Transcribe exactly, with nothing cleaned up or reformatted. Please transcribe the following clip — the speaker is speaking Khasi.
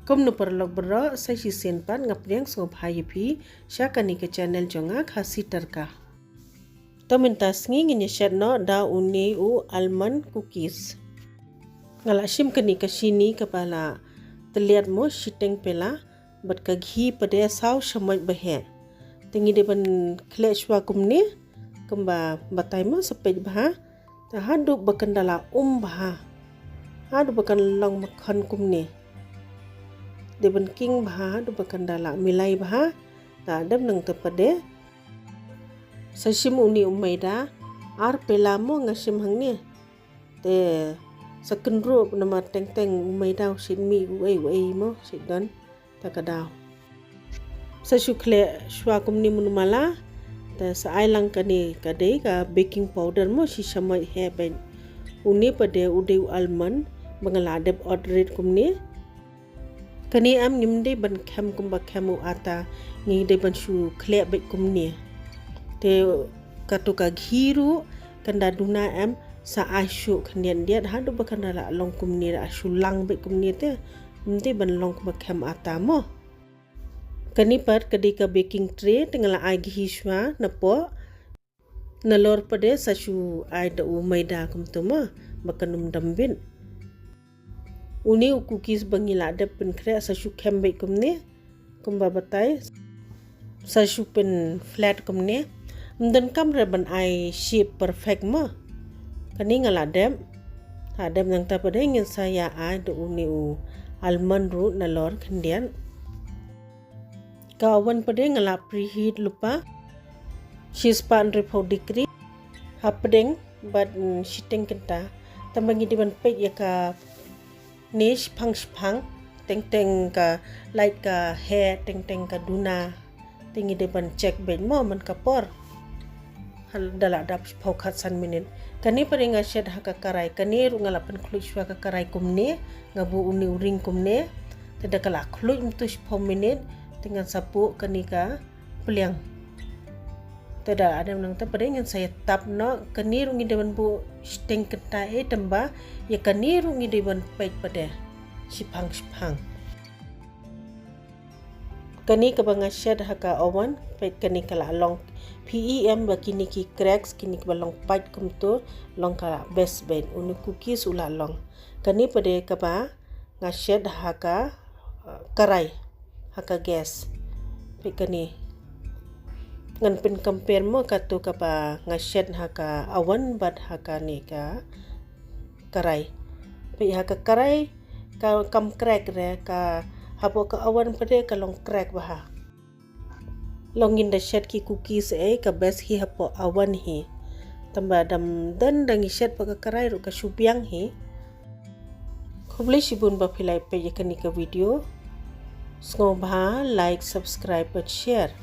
Kumno paralok baroh, sa shisien pat nga pdiang sngewbha ïa phi sha kane ka channel jong nga, Khasi Tadka. To mynta sngi ngin ïa shet noh da une u almond cookies. Nga la shim kane ka shini kaba la tylliat mo shiteng pela, bad ka ghee pat de saw shamoit ba heh. Te ngi dei ban khleh shuwa kumne, kumba batai mo sa peit bha. Te haduh ba kan da la um bha, haduh ba kan long makkhan kumne. Dei ban king bha, haduh ba kan da la milai bha. Te dep nangta pat de sa shim une u maida, ar pela mo nga shim hangne. Te sa kynrup namar teng teng u maida u shait mih uei uei mo, shait don ta ka daw. Sa shu khleh shuwa kumne mynmala. Te sa ai lang kane ka dei ka baking powder mo, shi shamoit heh beit. Une pat de u dei u almond ba nga la dep ot rit kumne. Kane em ngim dei ban khem kumba khem u ata, ngi dei ban shu khleh beit kumne. Te kato ka ghee ruh kan da duna em, sa ai shuh khyndiat khyndiat haduh ba kan da la long kumne, da shu lang beit kumne te. Ngim dei ban long kumba khem ata mo. Kane pat ka dei ka baking tray, te nga la ai ghee shuwa napoh. Nalor pat de sa shu ai da u maida kumto mo, ba kan ym dam bit. Une u cookies ba ngi la dep pynkhreh sa shu khem beit kumne, kumba batai. Sa shu pyn flat kumne. Ym donkam re ban ai shape perfect mo. Kane nga la dep. Ha dep nangta pat de ngin sa ïa ai da une u almond ruh nalor khyndiat. Ka oven pat de nga la preheat lypa shispah hynriewphew degree hapdeng bad, mm, shiteng kynta. Tangba ngi dei ban peit ïa kane shiphang shiphang, teng teng ka light ka heh, teng teng ka duna. Te ngi dei ban check beit mo man ka por. Hal da la dap shiphew khatsan minit. Kane pat de nga shet ha ka karai. Kane ruh nga la pynkhluit shuwa ka karai kumne. Nga buh une u ring kumne. Te da ka la khluit mynta shiphew minit, te ngan sa buh kane ka pliang. Te da la dep nangta pat de ngin sa ïa tap noh. Kane ruh ngi dei ban buh shiteng kynta ei, tangba ïa kane ruh ngi dei ban peit pat de shiphang shiphang. Kane kaba nga shet ha ka oven, peit kane ka la long. Phi i em ba kine ki cracks, kine kiba long pait kumto, long ka la best beit. Une u cookies u la long. Kane pat de kaba nga shet ha ka, uh, karai, ha ka gas. Peit kane. Ngan pyn compare mo kato kaba nga shet ha ka oven bad ha kane ka karai. Peit ha ka karai ka kam crack re, ka hapoh ka oven pat de ka long crack bha. Long ngin da shet ki cookies ei, ka best hi hapoh oven hi. Tangba da ym don da ngi shet hapoh ka karai ruh ka shu biang hi. Khublei shibun ba phi la peit ïa kane ka video. Sngewbha like, subscribe bad share.